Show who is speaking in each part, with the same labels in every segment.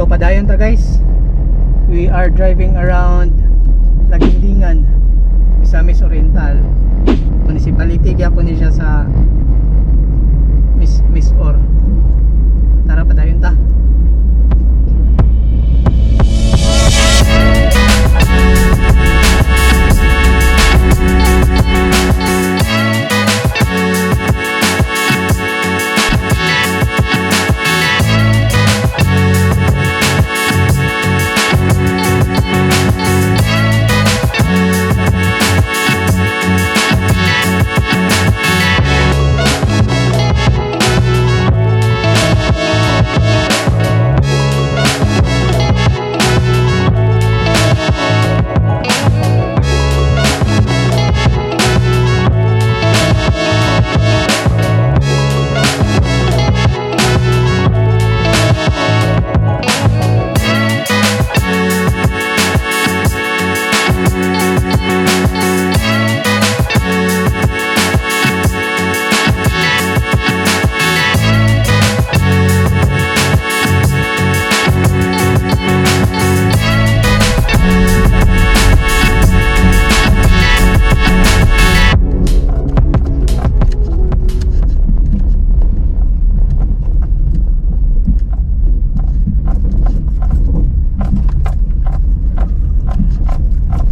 Speaker 1: So padayon ta, guys. We are driving around Laguindingan, Misamis Oriental. Municipality gyapon ni siya sa MisOr. Tara, padayon ta.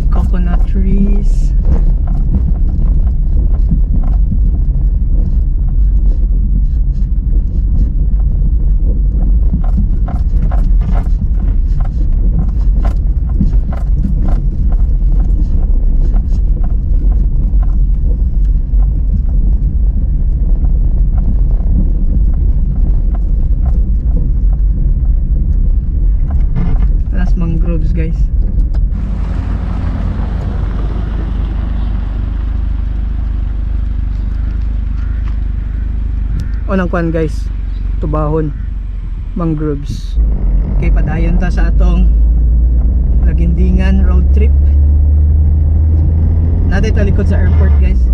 Speaker 1: Coconut trees. Alas mangroves, guys. Unang kwan, guys, tubahon, mangroves. Okay, padayon ta sa atong Laguindingan road trip. Natin talikod sa airport, guys.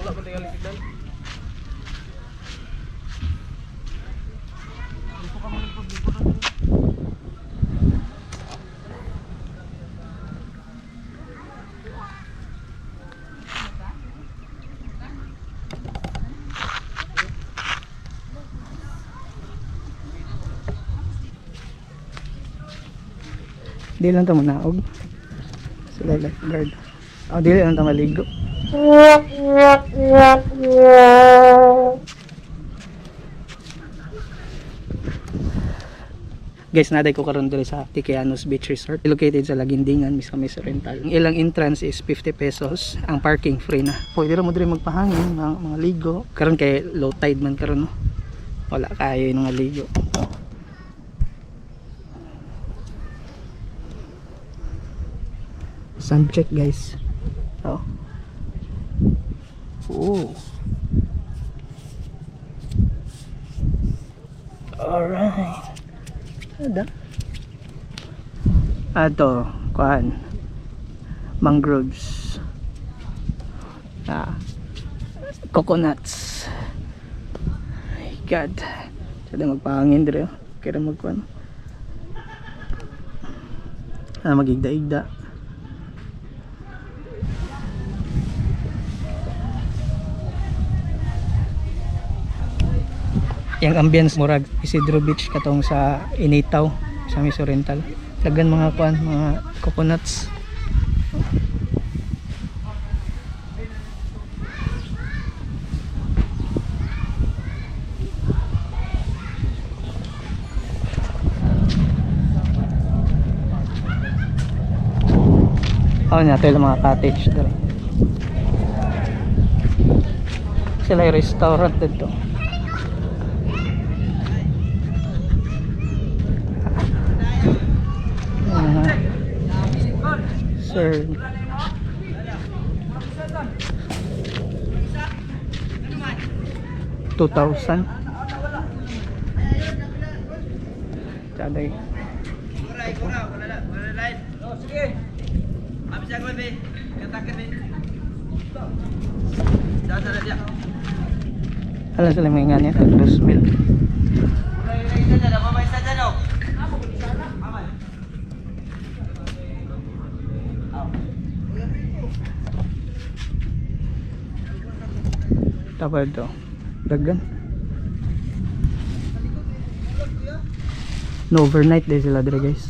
Speaker 2: Wala pa tingali signal.
Speaker 1: Di lang ta manaog. Sila lifeguard. Oh, dili lang ta maligo. Guys, naday ko karon diri sa Tikianos Beach Resort. Located sa Lagindingan, Misamis Oriental. Ang ilang entrance is 50 pesos. Ang parking free na. Pwede ra mo diri magpahangin, mga ligo. Karon kay low tide man karon, no. Wala kayo yung mga ligo. Sound check, guys. Oh. Oh. Alright. Ada. Ato, kuan. Mangroves. Ah. Coconuts. My God. Sada magpahangin dire, oh. Kaya magkuan. Ah, magigda-igda. Yang ambience murag Isidro Beach katong sa Initaw sa Miss Oriental. Dagan mga kuan, mga coconuts. Oh, nato yung mga cottage dere. Sila yung restaurant dito. Ah, sir. 2,000. Tsaday. Alam sila may nga niya, 2,000. Tapos ito, dagan. No overnight day sila dire, guys.